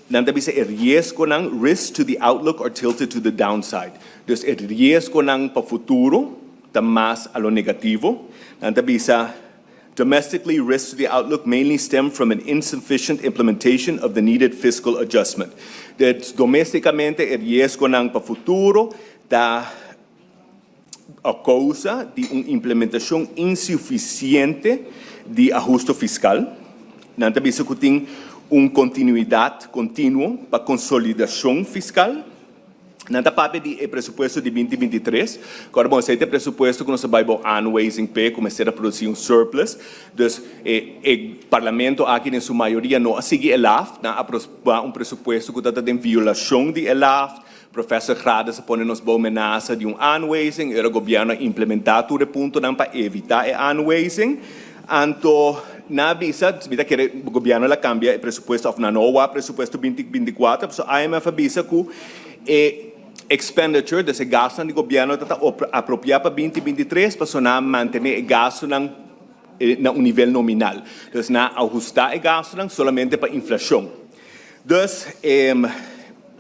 Nan ta bisa e riesgonan, risks to the outlook are tilted to the downside. Dus e riesgonan pa futuro ta mas a lo negativo. Nan ta bisa, domestically, risks to the outlook mainly stem from an insufficient implementation of the needed fiscal adjustment. Dus domesticamente e riesgonan pa futuro ta a causa di un implementacion insuficiente di ahuste fiscal. Nan ta bisa cu tin un continuidad continuo pa consolidacion fiscal. Nan ta papia di e presupuesto di 2023. Awor, bon, esey ta e presupuesto cu nos a bay aanwijzing p'e cuminsa produci un surplus. Dus e parlamento aki den su mayoria no a sigui e LAft, nan a aproba un presupuesto cu ta den violacion di e LAft. Professor Gradus a pone nos bou menasa di un aanwijzing, e gobierno a implementa tur e puntonan pa evita e aanwijzing. Anto, nan a bisa, mi ta kere gobierno a cambia e presupuesto of nan no a presupuesto 2024, so IMF a bisa cu e expenditure, dus e gasto di gobierno ta apropia pa 2023, pa nan mantene e gasto na un nivel nominal. Dus nan a ahusta e gasto solamente pa inflacion. Dus,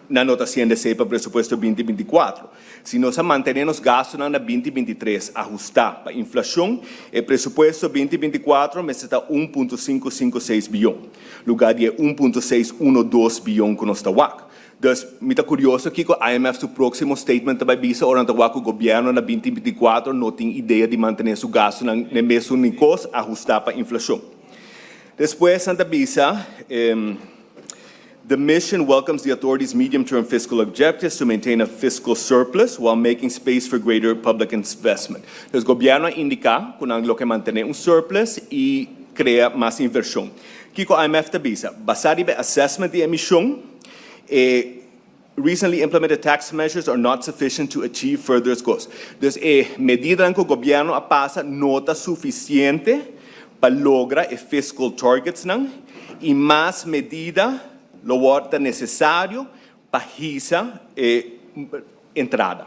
nan no ta haciendo esey pa presupuesto 2024. Si nos mantene e gastonan na 2023 ahusta pa inflacion, e presupuesto 2024 mester ta 1.556 biyon, lugar di 1.612 biyon cu nos ta wak. Dus, mi ta curioso cu IMF su proximo statement tambe bisa ora cu gobierno na 2024 no tin idea di mantene su gastonan mesun nivel ahusta pa inflacion. Despues, nan ta bisa, the mission welcomes the authorities' medium-term fiscal objectives to maintain a fiscal surplus while making space for greater public investment. Dus gobierno a indica cu nan kier mantene un surplus y crea mas inversion. Kico IMF ta bisa, basa riba assessment di e mission, recently implemented tax measures are not sufficient to achieve further goals. Dus e medida cu gobierno a pasa no ta suficiente pa logra e fiscal targets nan y mas medida lo ta necesario pa hisa e entrada.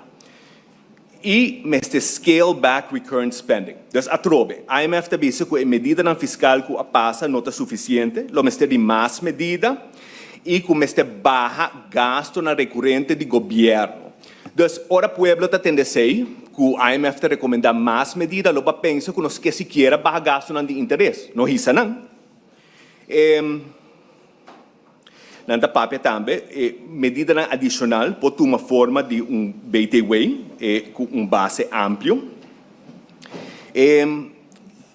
Y mester scale back recurrent spending. Dus atrobe, IMF ta bisa cu e medidanan fiscal cu a pasa no ta suficiente, lo mester di mas medida y cu mester baha gastonan recurente di gobierno. Dus ora pueblo ta tende cu IMF ta recomenda mas medida, lo pensa cu nos kier sikiera baha gastonan di interes. No hisa nan. Nan ta papia tambe, medida adicional por tuma forma di un BTW cu un base amplio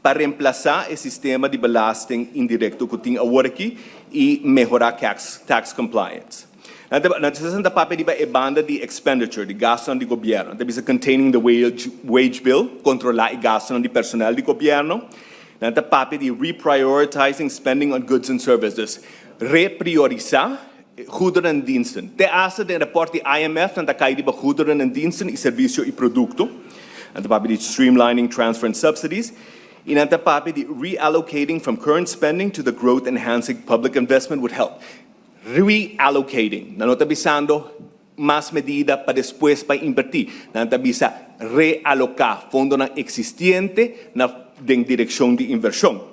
pa reemplasa e sistema di belasting indirecto cu tin awor aki y mehora tax compliance. Na 60 papia di e banda di expenditure, di gasto di gobierno. Nan ta containing the wage bill, controla e gasto di personal di gobierno. Nan ta papia di reprioritizing spending on goods and services. Repriorisa goederen en diensten. Te hasta den rapport di IMF, nan ta cay di goederen en diensten y servicio y producto. Nan ta papia di streamlining transfer and subsidies. Y nan ta papia di reallocating from current spending to the growth enhancing public investment would help. Reallocating. Nan no ta bisando mas medida pa despues pa inverti. Nan ta bisa realoca fondonan existente na direccion di inversion.